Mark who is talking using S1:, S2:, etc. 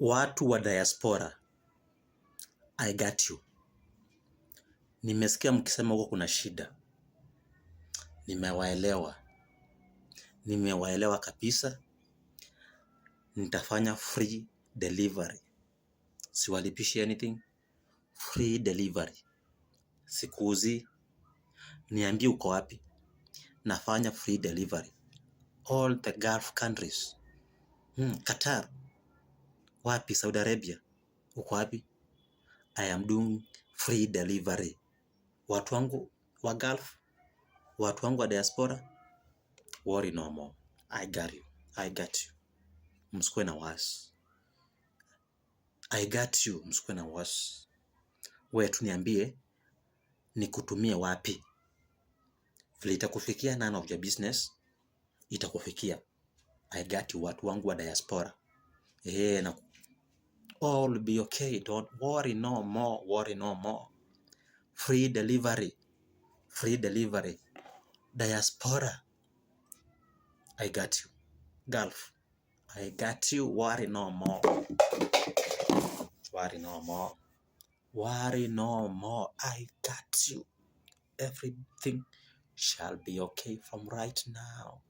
S1: Watu wa diaspora, I got you. Nimesikia mkisema huko kuna shida, nimewaelewa, nimewaelewa kabisa. Nitafanya free delivery, siwalipishi anything, free delivery. Sikuuzi, niambie uko wapi, nafanya free delivery all the Gulf countries. Qatar, wapi? Saudi Arabia, uko wapi? I am doing free delivery. Watu wangu wa Gulf, watu wangu wa diaspora, worry no more. I got you. I got you. Msikuwe na wasi. I got you. Msikuwe na wasi. Wewe tu niambie nikutumie wapi. Vile itakufikia none of your business, itakufikia. I got you, watu wangu wa diaspora. Eh, na all will be okay. Don't worry no more. Worry no more. Free delivery. Free delivery. Diaspora. I got you. Gulf. I got you. Worry no more. Worry no more. Worry no more. I got you. Everything shall be okay from right now.